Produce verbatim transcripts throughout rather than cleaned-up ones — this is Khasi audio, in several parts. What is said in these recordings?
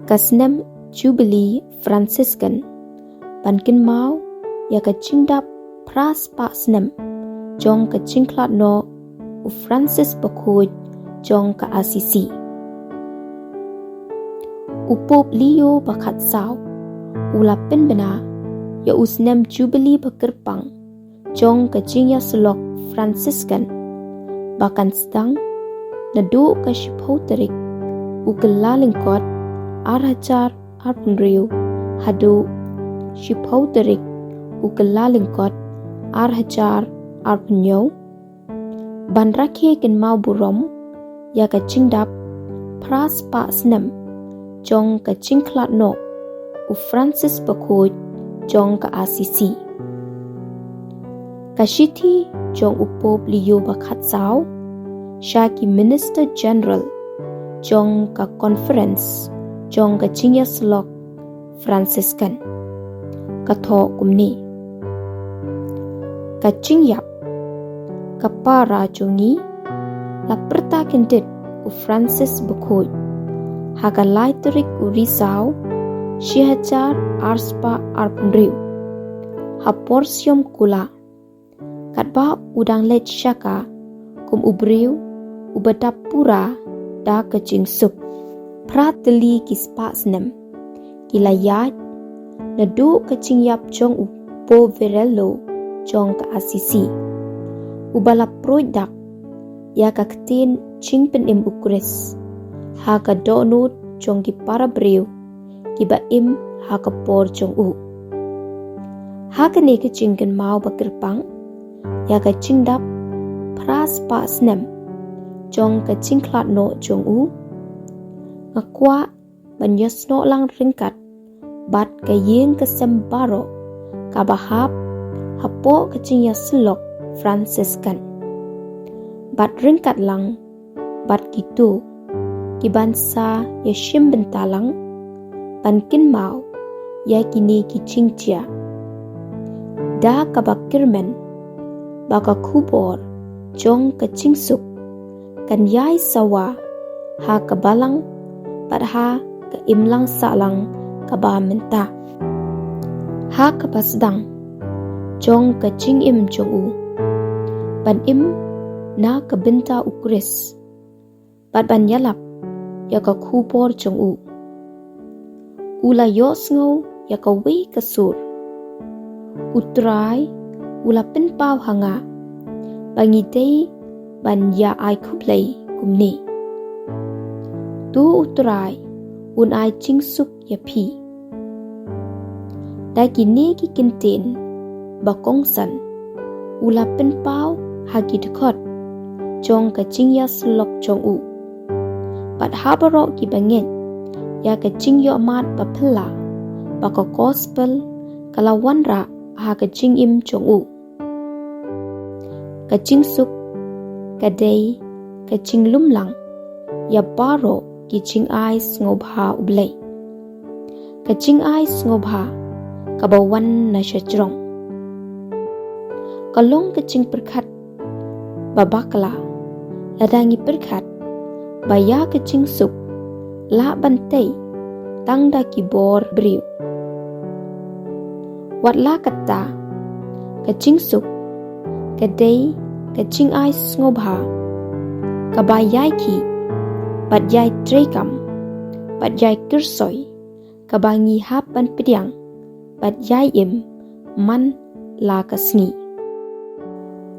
Ka snem Jubilee Franciscan ban kynmaw ïa ka jingdap phra spah snem jong ka jingkhlad noh u Francis Bakhuid jong ka Assisi. U Pope Leo ba khatsaw u la pynbna ïa u snem Jubilee ba kyrpang jong ka jingïasyllok Franciscan ba kan sdang naduh ka shiphew tarik u Kyllalyngkot ar hajar arphew hynriew haduh shiphew tarik u Kyllalyngkot ar hajar arphew hynñiew, ban rakhe kynmaw burom ïa ka jingdap phra spah snem jong ka jingkhlad noh u Francis Bakhuid jong ka Assisi. Ka shithi jong u Pope Leo ba khatsaw sha ki Minister General jong ka Conference jong ka jingïasyllok Franciscan ka thoh kumne: Ka jingïap ka para jong ngi la pyrta kyndit u Francis Bakhuid ha ka lai tarik u Risaw shi hajar ar spah arphew hynriew ha Portiuncula, katba u dang leit sha ka kum u briew uba dap pura da ka jingsuk. Phra tylli ki spah snem ki la ïaid naduh ka jingïap jong u Poverello jong ka Assisi, uba la pruid dak ïa ka ktien jingpynim u Khrist ha ka dohnud jong ki para briew kiba im ha ka por jong u. Ha kane ka jingkynmaw ba kyrpang ïa ka jingdap phra spah snem jong ka jingkhlad noh jong u, nga kwah ban ïasnoh lang ryngkat bad ka ïing ka sem baroh kaba hap hapoh ka jingïasyllok Franciscan, bad ryngkat lang bad kito kiban sa ïashim bynta lang ban kynmaw ïa kine ki jingjia, da kaba kyrmen ba ka khubor jong ka jingsuk kan ïai sawa ha ka balang bad ha ka imlang sahlang kaba mynta, ha kaba sdang jong ka jingim jong u ban im na ka bynta u Khrist bad ban ïalap ïa ka khubor jong u. U la ïohsngew ïa kawei ka sur: U Trai u la pynpaw ha nga ba ngi dei ban ïa ai khublei kumne: To U Trai un ai jingsuk ïa phi. Da kine ki kyntien ba kongsan u la pynpaw ha ki dkhot jong ka jingïasyllok jong u. Bad ha baroh kiba ngeit ïa ka jingïohmad ba phylla ba ka gospel ka la wanrah ha ka jingim jong u. Ka jingsuk ka dei ka jinglumlang ïa baroh ki jingai sngewbha U Blei, ka jingai sngewbha kaba wan na sha jrong. Ka long ka jingpyrkhat ba bakla lada ngi pyrkhat ba ïa ka jingsuk lah ban tei tang da ki bor briew. Wat la katta, ka jingsuk ka dei ka jingai sngewbha kaba ïai khih bad ïai treikam bad ïai kyrsoi, kaba ngi hap ban pdiang bad ïai im man la ka sngi.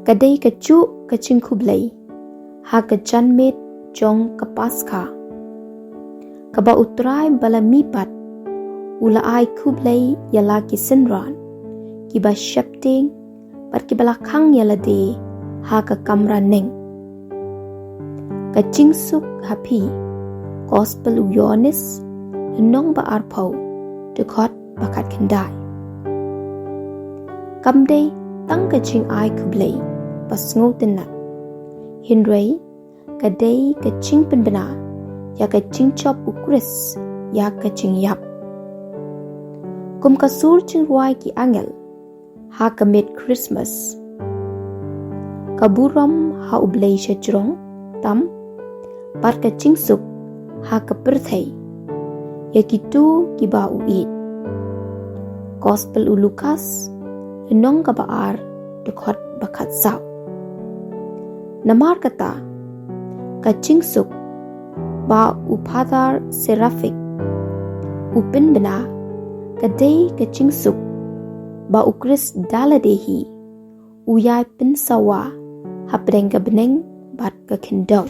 Ka dei kajuh ka jingkhublei ha ka janmiet jong ka Paskha, kaba U Trai ba la mihpat u la ai khublei ïa la ki synran kiba sheptieng bad kiba la khang ïa lade ha ka kamra neng. Ka jingsuk ha phi. Gospel u Ïoannis, lynnong ba arphew, dkhot ba khatkhyndai. Kam dei tang ka jingai khublei ba sngewtynnat, hynrei ka dei ka jingpynbna ïa ka jingjop U Khrist ïa ka jingïap. Kum ka sur jingrwai ki angel ha ka miet Khristmas, ka burom ha U Blei sha jrong tam, bad ka jingsuk ha ka pyrthei. Ïa kito kiba u ïeit. Gospel u Lukas, lynnong kaba ar, dkhot ba khatsaw. Namar kata, ka jingsuk ba u Father Serafik u pynbna, ka dei ka jingsuk ba u Khrist da lade hi u ïai pynsawa hapdeng ka bneng bad ka khyndew.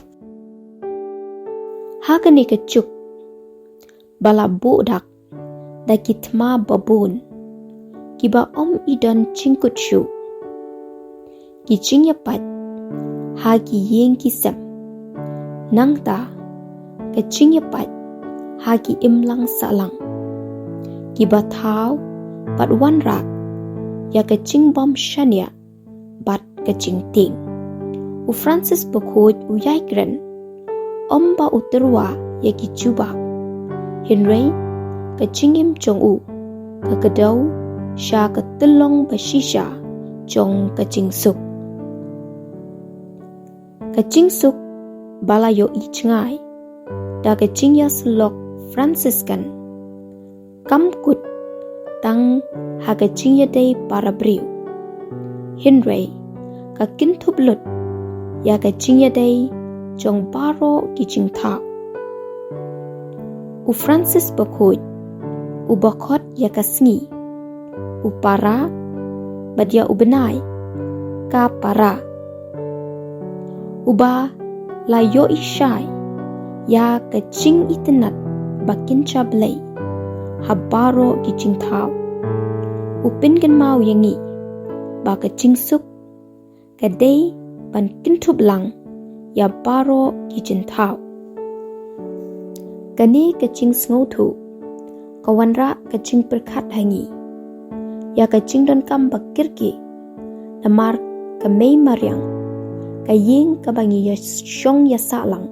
Ha kane ka juk ba la buh dak da ki thma babun kiba ym i don jingkut shuh, ki jingïapait ha ki ïing ki sem, nangta ka jingïapait ha ki imlang sahlang, kiba thaw bad wanrah ïa ka jingbym shaniah bad ka jingtieng. U Francis Bakhuid u ïai kren, ym ba u tyrwa ïa ki jubab, hynrei ka jingim jong u ka kdew sha ka tyllong ba shisha jong ka jingsuk. Ka jingsuk ba la ïohi jngai da ka jingïasyllok Franciscan kam kut tang ha ka jingïadei para briew, hynrei ka kynthup lut ïa ka jingïadei jong baroh ki jingthaw. U Francis Bakhuid, u ba khot ïa ka sngi u para, bad ïa u bnai ka para, uba la ïohi shai ïa ka jingitynnad ba kynja Blei ha baroh ki jingthaw, u pynkynmaw ïa ngi ba ka jingsuk ka dei ban kynthup lang ïa baroh ki jingthaw. Kane ka jingsngewthuh ka wanrah ka jingpyrkhat ha ngi ïa ka jingdonkam ba kyrkieh, namar ka mei mariang, ka ïing kaba ngi ïa shong ïa sahlang,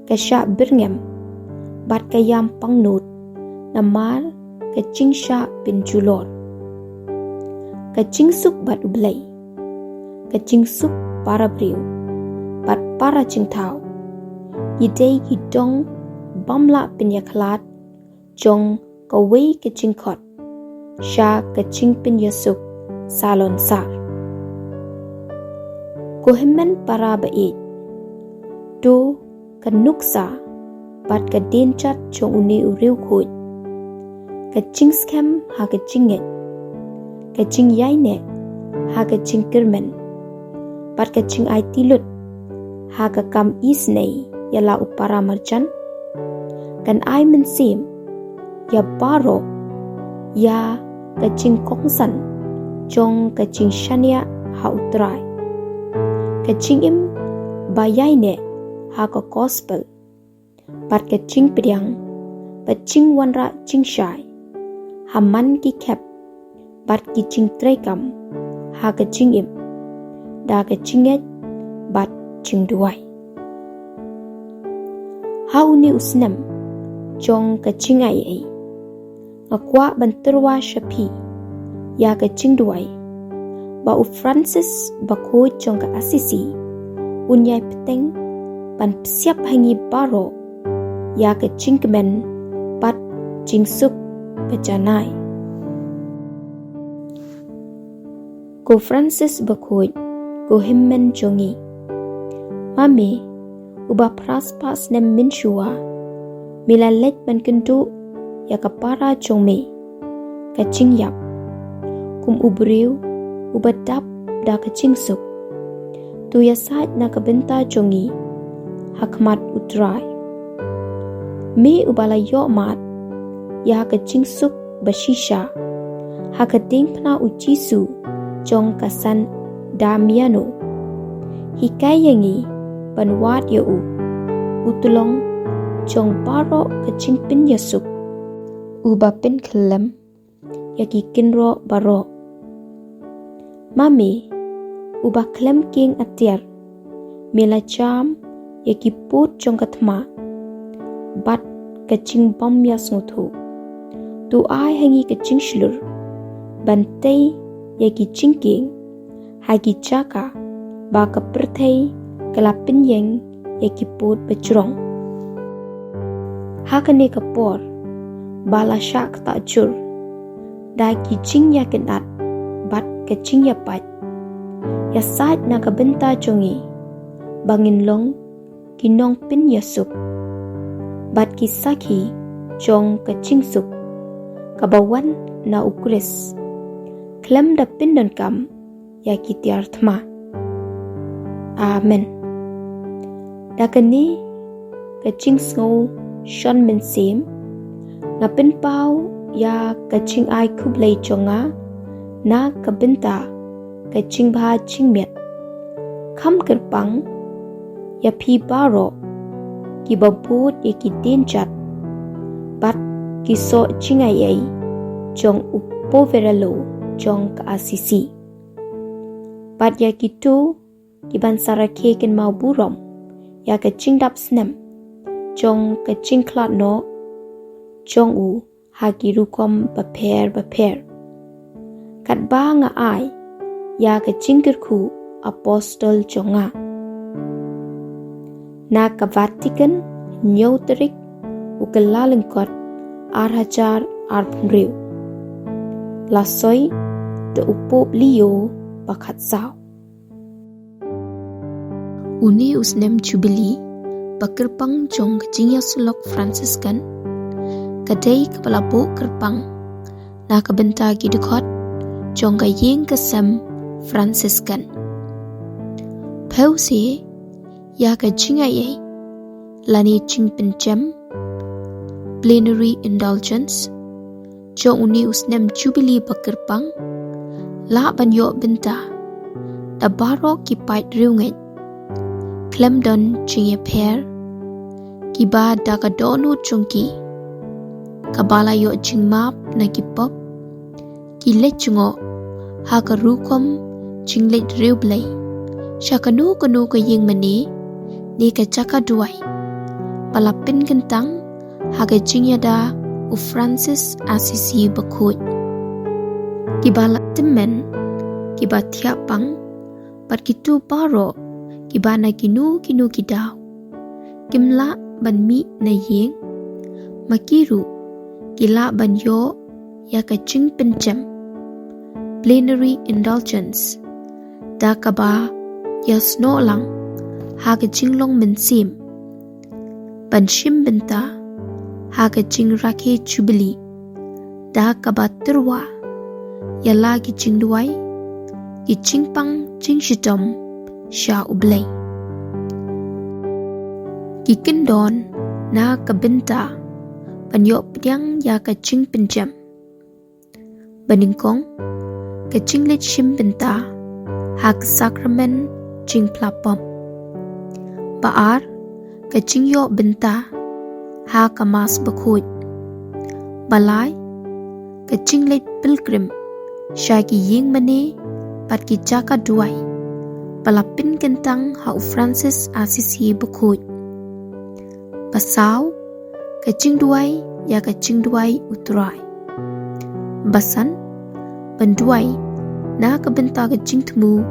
ka shah byrngem bad ka ïam pangnud namar ka jingshah pynjulor. Ka jingsuk bad U Blei, ka jingsuk para briew bad para jingthaw, ki dei ki dong bym lah pynïakhlad jong kawei ka jingkhot sha ka jingpynïasuk salonsar. Ko hynmen para ba ïeit, to ka nuksa bad ka dienjat jong une u riewkhuid, ka jingskhem ha ka jingngeit, ka jingïaineh ha ka jingkyrmen, bad ka jingaiti lut ha ka kam isynei ïa la u para marjan, kan ai mynsiem ïa baroh ïa ka jingkongsan jong ka jingshaniah ha U Trai, ka jingim ba ïaineh ha ka gospel, bad ka jingpdiang bad jingwanrah jingshai ha man ki khep bad ki jingtreikam ha ka jingim, da ka jingngeit bad jingduwai. Ha une u snem jong ka jingaiei, nga kwah ban tyrwa sha phi ïa ka jingduwai ba u Francis Bakhuid jong ka Assisi un ïai bteng ban psiap ha ngi baroh ïa ka jingkmen bad jingsuk bajanai. Ko Francis Bakhuid, ko hynmen jong ngi, ma me uba phra spah snem mynshuwa, me la leit ban kynduh ïa ka para jong me ka jingïap kum u briew uba dap da ka jingsuk. To ïasaid na ka bynta jong ngi ha khmat U Trai. Me uba la ïoh mad ïa ka jingsuk ba shisha ha ka diengphna U Jisu jong ka San Damiano, hikai ïa ngi ban wad ïa u, u tyllong jong baroh ka jingpynïasuk, uba pynkhyllem ïa ki kynroh baroh. Ma me uba khlem kieng atiar, me la jam ïa ki pud jong ka thma bad ka jingbym ïasngewthuh. To ai ha ngi ka jingshlur ban tei ïa ki jingkieng ha ki jaka ba ka pyrthei ka la pynïeng ïa ki pud bajrong. Ha kane ka por ba la shah ktah jur da ki jingïakynad bad ka jingïapait. Ïasaid na ka bynta jong ngi ba ngin long ki nongpynïasuk bad ki sakhi jong ka jingsuk kaba wan na U Khrist, khlem da pyndonkam ïa ki tiar thma. Amen. Da kane ka jingsngew shon mynsiem, nga pynpaw ïa ka jingai khublei jong nga na ka bynta ka jingbha jingmiat. Kham kyrpang ïa phi baroh kiba bud ïa ki dienjat bad ki soh jingaiei jong u Poverello jong ka Assisi, bad ïa kito kiban sa rakhe kynmaw burom ïa ka jingdap snem jong ka jingkhlad noh jong u ha ki rukom bapher bapher, katba nga ai ïa ka jingkyrkhu apostol jong nga. Na ka Vatican, hynñiew tarik u Kyllalyngkot, ar hajar arphew hynriew. La soi da u Pope Leo ba khatsaw. Une u snem Jubili ba kyrpang jong ka jingïasyllok Franciscan ka dei kaba la buh kyrpang na ka bynta ki dkhot jong ka ïing ka sem Franciscan. Phew se ïa ka jingaiei lane jingpynjem, plenary indulgence, jong une u snem Jubili ba kyrpang, lah ban ïoh bynta da baroh ki paid riewngeit, khlem don jingïapher, kiba da ka dohnud jong ki, kaba la ïoh jingmap na ki pop, ki leit jngoh ha ka rukom jingleit riewblei sha kano kano ka ïingmane ne ka jaka duwai ba la pynkyntang ha ka jingïada u Francis Assisi bakhuid. Kiba la tymmen, kiba thiah pang, bad kito baroh kiba na kino kino ki daw kim lah ban mih na ïing, ma ki ruh ki lah ban ïoh ïa ka jingpynjem, plenary indulgence, da kaba ïasnoh lang ha ka jinglong mynsiem ban shim bynta ha ka jingrakhe Jubili, da kaba tyrwa ïa la ki jingduwai, ki jingpang jingshitom sha U Blei. Ki kyndon na ka bynta ban ïoh pdiang ïa ka jingpynjem. Ba nyngkong, ka jingleit shim bynta ha ka sakramen jingphla pop. Ba ar, ka jingïoh bynta ha ka Mass bakhuid. Ba lai, ka jingleit pilgrim sha ki ïingmane bad ki jaka duwai ba la pynkyntang ha u Francis Assisi bakhuid. Ba saw, ka jingduwai ïa ka jingduwai U Trai. Ba san, ban duwai na ka bynta ka jingthmu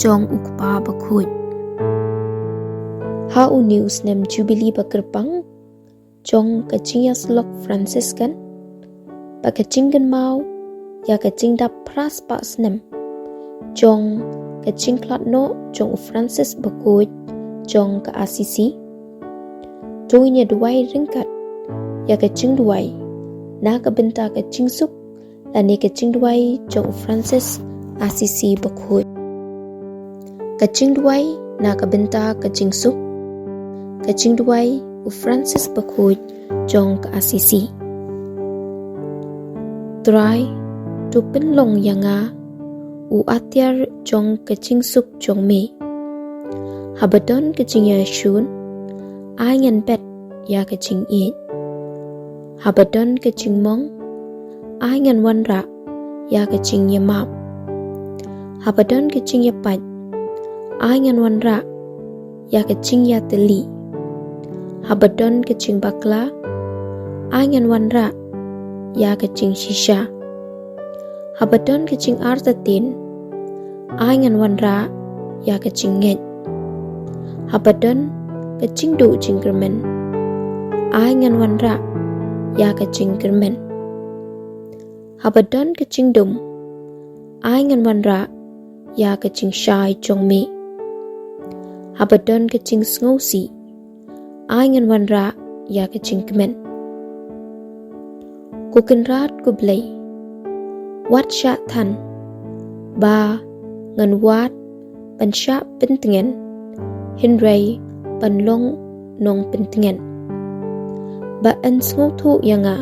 jong U Kpa bakhuid. Ha une u snem Jubili ba kyrpang jong ka jingïasyllok Franciscan, ba ka jingkynmaw ïa ka jingdap phra spah snem jong ka jingkhlad noh jong u Francis bakhuid jong ka Assisi, to ngin ïa duwai ryngkat ïa ka jingduwai na ka bynta ka jingsuk lane ka jingduwai jong u Francis Assisi bakhuid. Ka jingduwai na ka bynta ka jingsuk, ka jingduwai u Francis bakhuid jong ka Assisi. Trai, to pynlong ïa nga u atiar jong ka jingsuk jong me. Haba don ka jingïashun, ai ngan bet ïa ka jingïeit. Haba don ka jingmong, ai ngan wanrah ïa ka jingïamap. Haba don ka jingïapait, ai ngan wanrah ïa ka jingïatylli. Haba don ka jingbakla, ai ngan wanrah ïa ka jingshisha. Haba don ka jingartatien, ai ngan wanrah ïa ka jingngeit. Haba don ka jingduh jingkyrmen, ai ngan wanrah ïa ka jingkyrmen. Haba don ka jingdum, ai ngan wanrah ïa ka jingshai jong me. Haba don ka jingsngewsih, ai ngan wanrah ïa ka jingkmen. Ko Kynrad ko Blei, wat shah than ba ngan wad ban shah pyntngen, hynrei ban long nongpyntngen. Ba yn sngewthuh ïa nga,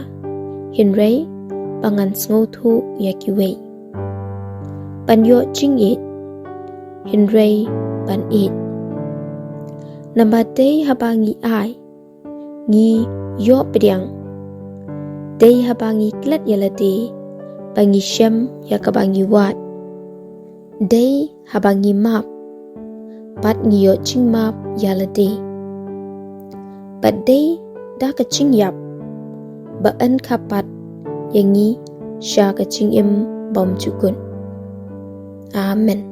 hynrei ba ngan sngewthuh ïa kiwei. Ban ïoh jingïeit, hynrei ban ïeit. Namar dei haba ngi ai, ngi ïoh pdiang. Dei haba ngi klet ïa lade, ba ngi shem ïa kaba ngi wad. Dei haba ngi map, bad ngi ïoh jingmap ïa lade. Bad dei da ka jingïap, ba yn kha pat ïa ngi sha ka jingim bymjukut. Amen.